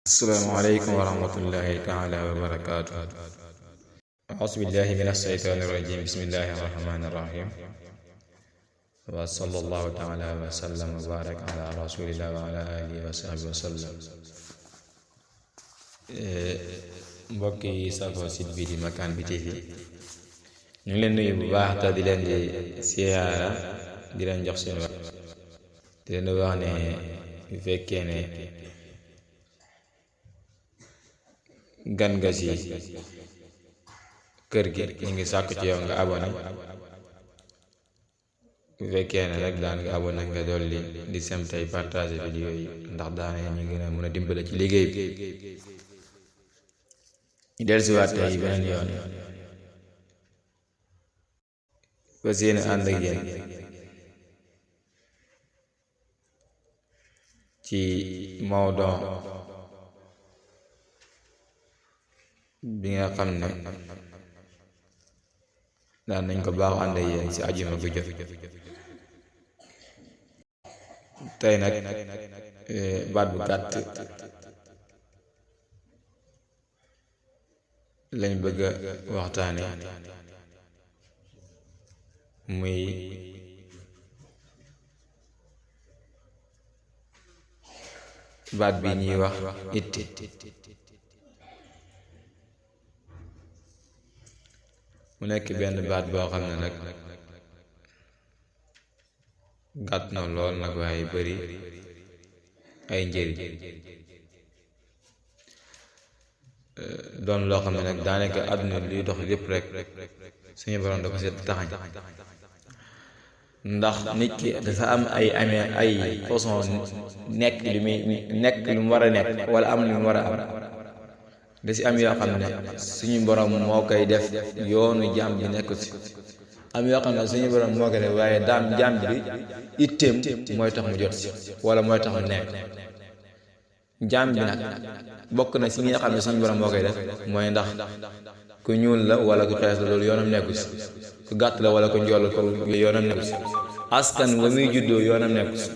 Asalaamaaleykum wa rahmatullahi taala wa barakaatu. Auzu billahi min asheytaani rajim. Bismillahi rahmaani rahim. Wa sallallahu taala wa sallam wa barak ala rasulillah wa ala alihi wa sahbihi wa sallam. Mbokk yi safoo site bi di Makane bi TV, ñu ngi leen nuyu bu baax te di leen di siyaara di leen jox seen wax di leen wax ne bu fekkee ne gan nga si kër gi ñu ngi sàkku ci yow nga abonné. bu fekkee ne rek daan nga abonné nga dolli di sem tey partager vidéo yi ndax daane ñu gën a mën a dimbale ci liggéey bi. ñu dellusiwaat tey beneen yoon fas yéene ànd ak yéen ci mawdo bi nga xam ne daan nañ ko baax ànd ak yéen ci àjjuma bu jot. tey nag baat bu gàtt lañ bëgg a waxtaane, muy baat bi ñuy wax itte. mu nekk benn baat boo xam ne nag gàtt na lool nag waaye bari ay njëriñ, doon loo xam ne nag daanaka àdduna luy dox lépp rek suñu borom dafa seet taxañ, ndax nit ki dafa am ay façon nekk lu muy nekk lu mu war a nekk wala am lu mu war a am. da si am yoo xam ne suñu borom moo koy def yoonu jaam bi nekk si, am yoo xam ne suñu borom moo koy def waaye jaam bi itteem mooy tax mu jot si wala mooy tax mu nekk. jaam bi nag bokk na si ñi nga xam ne suñu borom moo koy def mooy ndax ku ñuul la wala ku xees la, loolu yoonam nekku si. ku gàtt la wala ku njool la, ko yoonam nekku si. askan wa muy juddoo yoonam nekku si.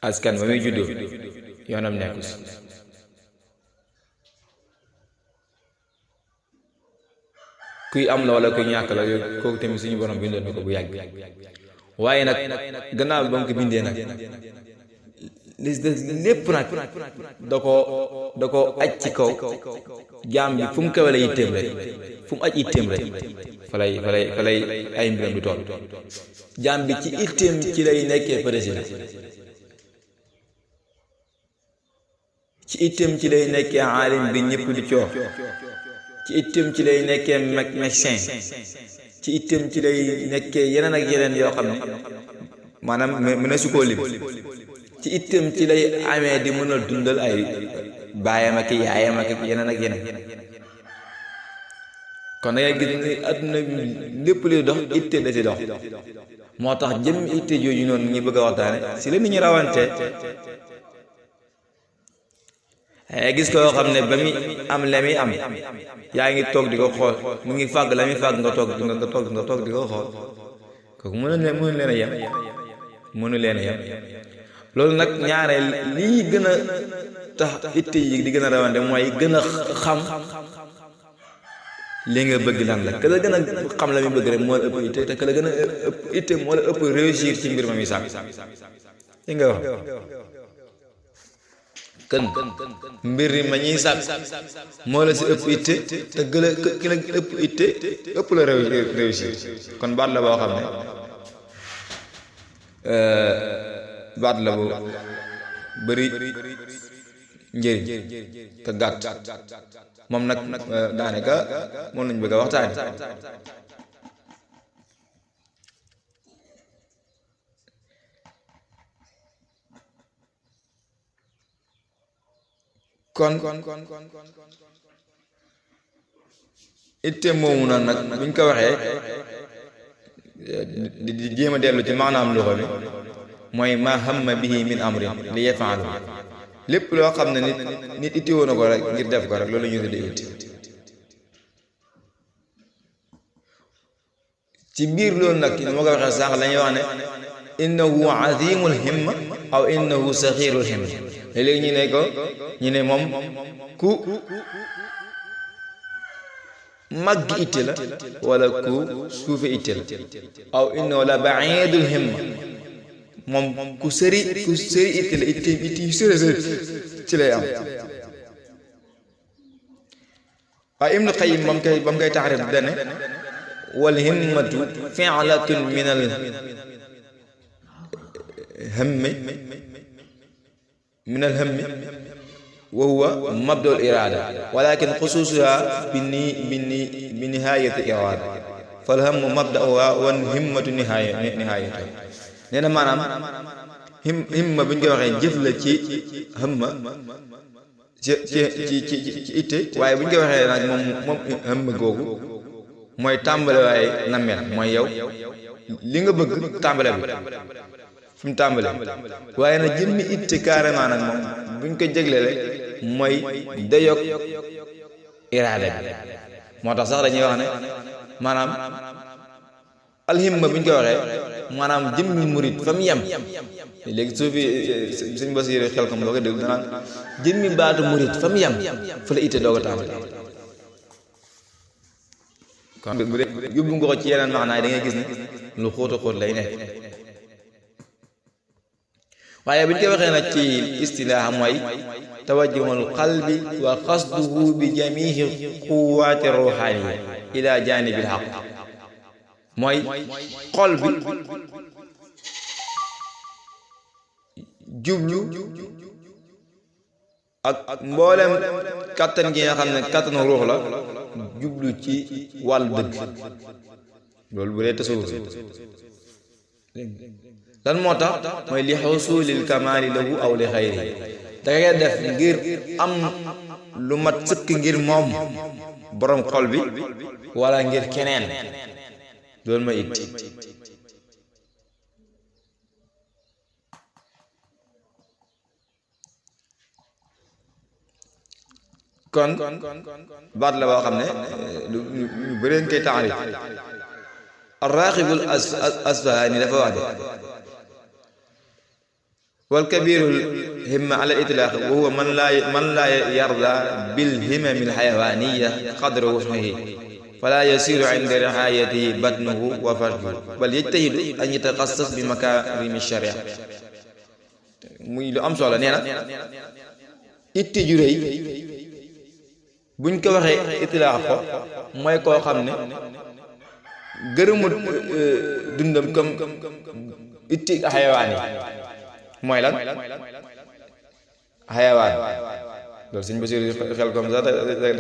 askan wa muy juddoo yoonam nekku si. kuy am la wala kuy ñàkk la, kooku tamit suñu borom bindoon na ko bu yàgg. waaye nag gannaaw ba mu ko bindee nag li des lépp nag da ko aj ci kaw jaam bi fu mu kawale yitteem rek, fu mu aj itteem rek fa lay ay mbiram du toll. jaam bi ci itteem ci lay nekkee président, ci itteem ci lay nekkee aalim bi ñëpp di coow, ci itteem ci lay nekkee médecin, ci itteem ci lay nekkee yeneen ak yeneen yoo xam ne maanaam mën a su koo lim. ci itteem ci lay amee di mën a dundal ay baayam ak yaayam ak yeneen ak yeneen. kon da ngay gis ni adduna lépp luy dox itte da si dox. moo tax jëm itte jooju noonu ñu bëgg a waxtaane si la nit ñi rawante. gis ko yoo xam ne ba muy am la muy am yaa ngi toog di ko xool, mu ngi fàgg la muy fàgg nga toog di ko xool, kooku mënu leen a yem. loolu nag ñaare lii gën a tax itte yi di gën a rawante mooy gën a xam li nga bëgg lan la. ka la gën a xam la muy bëgg rek moo la ëpp itte, te ka la gën a ëpp itte moo la ëpp réussir ci mbir ma muy sàkk. li nga wax kën mbir ma ñuy sàkk moo la si ëpp itte, te ki la ëpp itte ëpp la réussir. kon baat la boo xam ne baat la bu bëri njëriñ te gàtt. moom nag daanaka moom lañ bëgg a waxtaane. kon itte moomu noonu nag buñ ko waxee di jéem a dellu ci maanaam loxo bi, mooy ma hamma bihi min amrin li yafaalu. lépp loo xam ne nit itti woon na ko rek ngir def ko rek, loolu la ñuy tuddee itte. ci biir loolu nag ni ma ko waxee sànq lañuy wax ne innahu azimul himma aw innahu saxirul himma léegi ñu ne ko ñu ne moom ku màgg itte la wala ku suufe itte la aw innahu la baidul himma moom ku sëri itte la itte yu sëri ci lay am. waaye Ibnu Qayyim ba mu koy taxrif dane wal himmatu fi'latun min al hammi wa huwa mabda'ul irada walakin xususuha bi nihayati irada fal hammu mabda'uha wal himmatu nihayatuha nee na maanaam himma bu ñu koy waxee jëf la ci hamma ci itte waaye bu ñu koy waxee nag moom hamma googu mooy tàmbale waaye nammeel mooy yow li nga bëgg tàmbale bi fi mu tàmbale waaye nag jëmmi itte carrément nag moom buñ ko jégleele mooy dayok iraada bi moo tax sax dañuy wax ne maanaam alhimma buñ ko waxee maanaam jëmmi murit fa mu yem léegi soo fi suñ Basiiru xel kom boo ko dégg danaan jëmmi baatu murit fa mu yem fa la itte doog a tàmbale kon bu dee yóbbu nga ko ci yeneen maanaam da ngay gis ne lu xóota xóot lay nekk waaye bu ñu koy waxee nag ci istilaaha mooy tawajjuhul qalbi wa qasduhu bi jamihi quwaati ruuxaaniya ila jaanibil haqq mooy xol bi jublu ak mboolem kattan gi nga xam ne kattanu ruux la jublu ci wàllu dëgg loolu bu dee tasawuf lan moo tax mooy li xusulil kamaali lahu aw li xayri da ngay def ngir am lu mat sëkk ngir moom borom xol bi wala ngir keneen loolu ma it kon baat la boo xam ne lu bëree nga koy taarif arraaxibul asfahaani dafa wax de wal kabirul himma ala itlaaq wa huwa man laa yarda bil himami al xayawaaniya qadra wus'ihi fala yasiru inda rihaayatihi batnuhu wa farjuhu bal yajtahidu an yataxassas bi makaarimi sharia muy lu am solo nee na itti ju rëy buñ ko waxee itlaax ko mooy koo xam ne gërëmut dundam comme itti xayawaan yi mooy lan xayawaan loolu suñ Basiiru xel comme ça da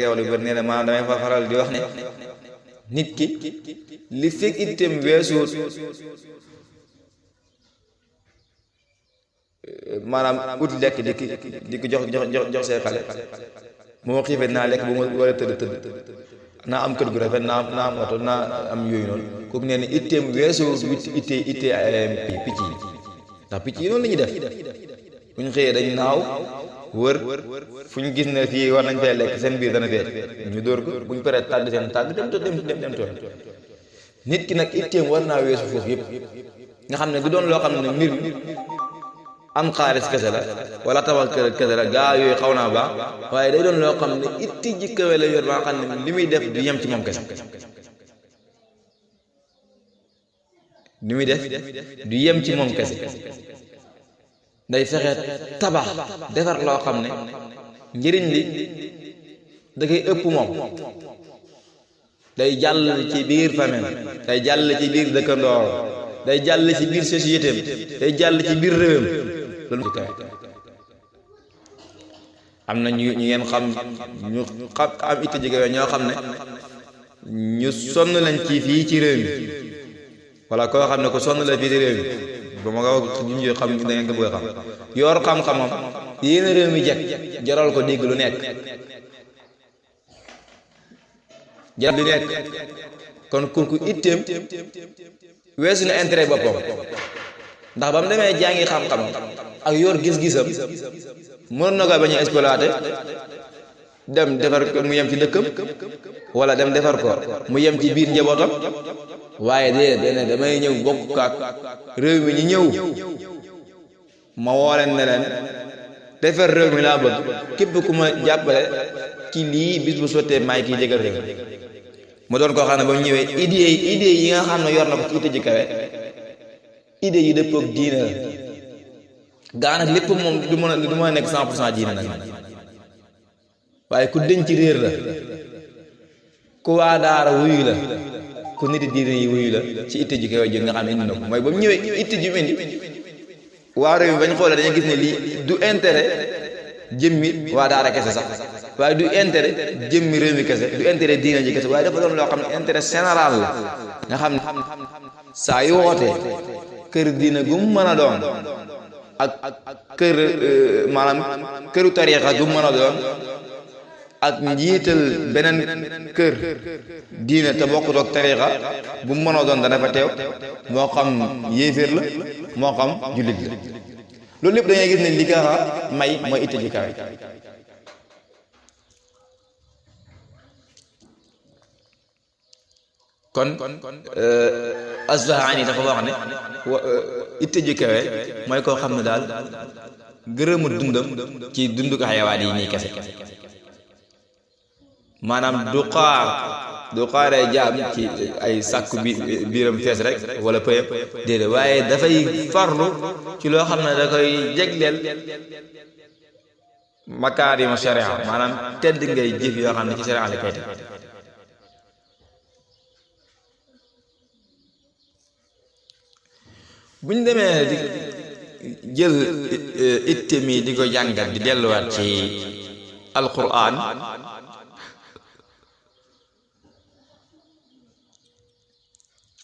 koy wax lu bëri nee na maanaam damay fa faral di wax ne nit ki li fekk itteem weesuut maanaam ut lekk di ko jox see xale bu ma xiifee naa lekk bu ma war a tëdd naa am kër gu rafet naa am oto naa am yooyu noonu kooku nee na itteem weesuut ittee picc yi ndax picc yi noonu la ñuy def bu ñu xëyee dañ naaw wër fu ñu gis ne fii war nañ fay lekk seen biir dana fee ñu dóor ko bu ñu paree tàgg seen tàgg dem tool nit ki nag itteem war naa weesu foofu yëpp nga xam ne du doon loo xam ne mbir am xaalis kese la wala tabax kër kese la gaa yooyu xaw naa baax waaye day doon loo xam ne itti ji kawe la yor ba nga xam ne li muy def du yem ci moom kese li muy def du yem ci moom kese day fexe tabax defar loo xam ne njëriñ li da koy ëpp moom day jàll ci biir famille day jàll ci biir dëkkandoor day jàll ci biir société day jàll ci biir réewam loolu am na ñu ngeen xam ñu xam am itti jege ñoo xam ne ñu sonn lañ ci fii ci réew mi wala koo xam ne ko sonn la fii ci réew mi ba ma nga wax ñu xam da ngeen ko bëgg a xam yor xam-xamam yéen réew mi jekk jaral ko dégg lu nekk jaral lu nekk kon kooku itteem weesu na intérêt boppam ndax ba mu demee jàngi xam-xamam ak yor gis-gisam mën na ko bañ a exploité dem defar ko mu yem ci dëkkam wala dem defar ko mu yem ci biir njabootam waaye déedéet damay ñëw bokk ak réew mi ñu ñëw ma woo leen ne leen defar réew mi laa bëgg képp ku ma jàppale ci lii bis bu sottee maay kii jégal réew mu doon koo xam ne ba mu ñëwee idée yi nga xam ne yor na ko ci itte ji kawe idée yi dëppoo ak diine la gaa nag lépp moom du mën a nekk 100% diine nag waaye ku denc réer la ku waa daara wuyu la ku nit diine yi wuyu la ci itte ji kawe ji nga xam ne indi na ko mooy ba mu ñëwee itte ji mu indi waa réew mi bañ xoolee dañuy gis ne lii du intérêt jëmmi waa daara kese sax waaye du intérêt jëmmi réew mi kese du intérêt diine ji kese waaye dafa doon loo xam ne intérêt général la nga xam ne saa yu wootee kër diine gu mu mën a doon ak kër maanaam këru tariixa gu mu mën a doon ak njiital beneen kër diine te bokkut ak tariixa bu mu mën a doon dana fa teew moo xam yéeféer la moo xam jullit la loolu lépp dañuy gis ne li ka may mooy itte ji kawe kon Asbahaani dafa wax ne itte ji kawe mooy koo xam ne daal gërëmu dundam ci dundu ko xayawaat yi nii kese maanaam du xaaree jaam ci ay sàkku biiram fees rek wala pëyëb déedéet waaye dafay farlu ci loo xam ne da koy jegleel makaarima sharia maanaam tedd ngay jëf yoo xam ne ci sharia la koy teg buñ demee di jël itte mi di ko jàngat di delluwaat ci alquran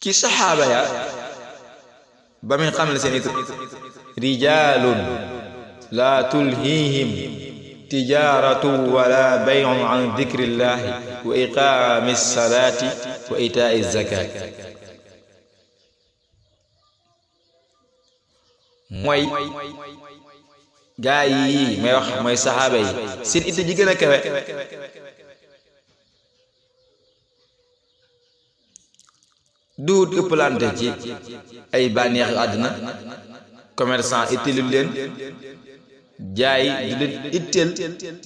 ci saxaaba ya ba muy xam ne seen it rijalun la tulhihim tijaratu wala bay'un an dhikrillahi wa iqami salati wa ita'i zakat mooy gaa yi may wax mooy saxaaba yi seen itte ji gën a kawe duut ëppalante ci ay bànneexu àdduna commerçant itteelul leen jaay du leen itteel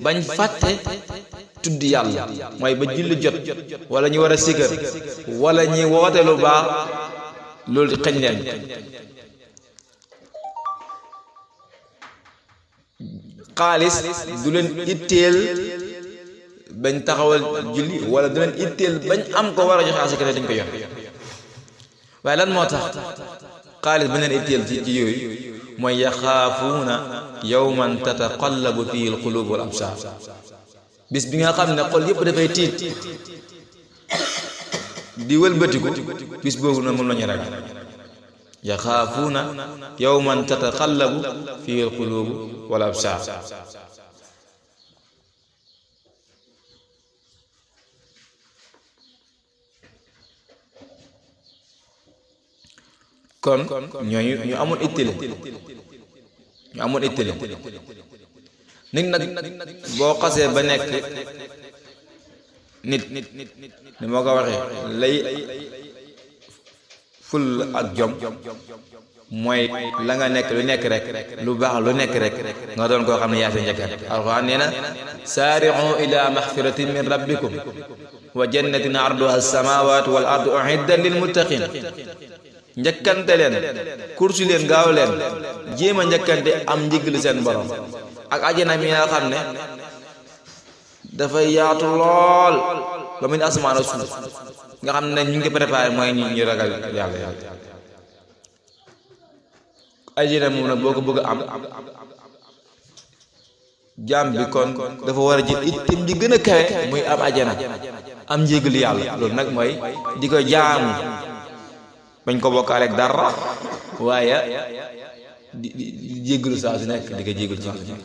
bañ fàtte tudd yàlla mooy ba julli jot wala ñu war a sikkar wala ñi woote lu baax loolu xëñ leen xaalis du leen itteel bañ taxawal julli wala du leen itteel bañ am ko war a joxe asaka dañ ko joxe waaye lan moo tax xaalis ba leen itteel ci yooyu mooy yaxaafuuna yawman tataqallabu fihi alqulub wal absar bis bi nga xam ne xol yëpp dafay tiit di wëlbatiku bis boobu na moom la ñu ragal yaxaafuuna yawman tataqallabu fihi alqulub wal absar kon ñooñu ñu amoon ittile nit nag boo xasee ba nekk nit ni moo ko waxee lay ful ak jom mooy la nga nekk lu nekk rek lu baax lu nekk rek nga doon koo xam ne yaa sa njëkkat alxuraan nee na saari'u ila maxfiratin min rabbikum wa jannatin arduha as-samawatu wal ardu u'iddat lil muttaqin njëkkante leen kursi leen gaaw leen jéem a njëkkante am njiglu seen borom ak ajana mi nga xam ne dafay yaatu lool ba muy asamaan ak suuf nga xam ne ñu ngi préparé mooy ñu ragal yàlla ajana moom nag boo ko bëgg a am jaam bi kon dafa war a jël itam ji gën a kawe muy am ajana am njiglu yàlla loolu nag mooy di ko jaamu bañ ko bokkaale ak dara waaye di jéggalu saa su nekk di ko jéggalu saa su nekk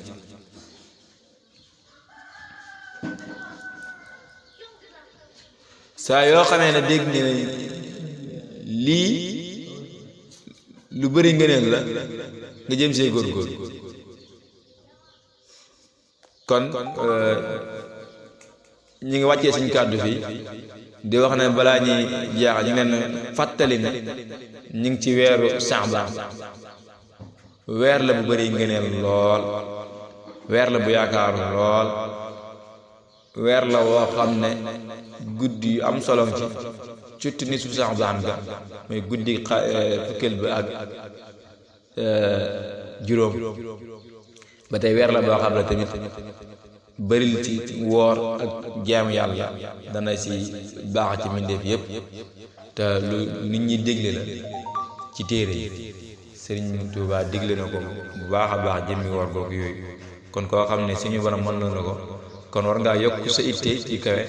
saa yoo xamee ne dégg ne lii lu bari ngëneel la nga jëm see góorgóor kon ñu ngi wàccee suñu kàddu fii di wax ne balaa ñuy jeex ñu leen fàttali ne ñu ngi ci weeru Saabaan weer la bu bari ngëneel lool weer la bu yaakaaru lool weer la woo xam ne guddi yu am solo ci surtout ni su Saabaan ga mooy guddi fukkeel bi ak juróom ba tey weer la boo xam ne tamit bëril ci woor ak jaamu yàlla dana ci baax ci mbindeef yépp te lu nit ñi dégle la ci téere yi Sëriñ Tuubaa digle na ko bu baax a baax jëmmi woor googu yooyu kon koo xam ne suñu borom mën na ko kon war ngaa yokk sa itte ci kawe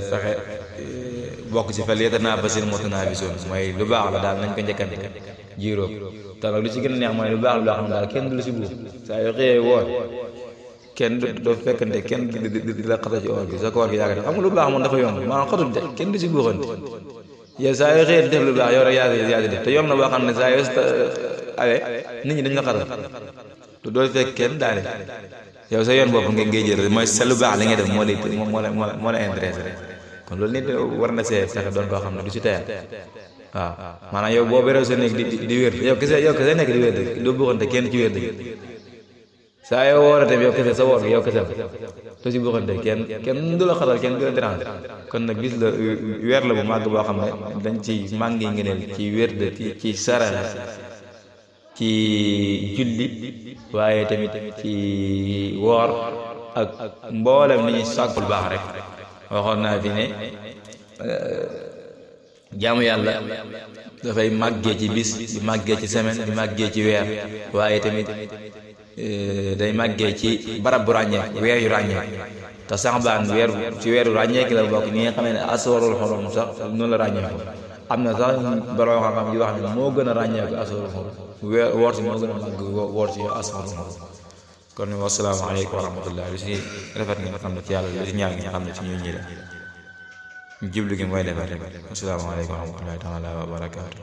fexe bokk ci fal yatanaafasil mutanaafisoon mooy lu baax la daal nañ ko njëkkante jiiroo te nag lu ci gën a neex mooy lu baax la loo xam ne daal kenn du la si buuf saa yoo xëyee woor kenn doo fekkante kenn di la xata ci oor bi sa koor gi yàgg xam nga lu baax moom dafa yomb maanaam xatul de kenn du si buuxante yow saa yoo xëyee def lu baax yow rek yaa def te yomb na boo xam ne saa yoo awee nit ñi dañ la xatal te doo fekk kenn daane yow sa yoon bopp ngay jël mooy sa lu baax li ngay def moo la intéressé rek kon loolu nit war na see fexe doon koo xam ne du si tayal waaw maanaam yow boo berew sa nekk di wér yow kese nekk di wér doo buuxante kenn ci wér dëgg saa yoo woorate yow kese sa woor gi yow kese te si buuxante kenn du la xatal kenn du la déranger kon nag bis la weer la bu màgg boo xam ne dañ ci màngi ngëneel ci wér de ci saraxe ci julli waaye tamit ci woor ak mboolem ni ñuy sàkkul baax rek waxoon naa fi ne jaamu yàlla dafay màggee ci bis di màggee ci semaine di màggee ci weer waaye tamit day màggee ci barab bu ràññeeku weer yu ràññeeku te Saabaan ci weeru ràññeeku la bokk ñi nga xamee ne aswarul xorom sax noonu la ràññeeku am na sax borom xam-xam yi wax ne moo gën a ràññeeku aswarul xorom woor si moo gën a màgg woor si aswarul xorom kon wasalaamaaleykum wa rahmatullah lu si rafet nga xam ne ci yàlla lu si ñaar nga xam ne ci ñun ñi la jublu gi mooy defar rek asalaamaaleykum wa rahmatullahi taala wa barakaatu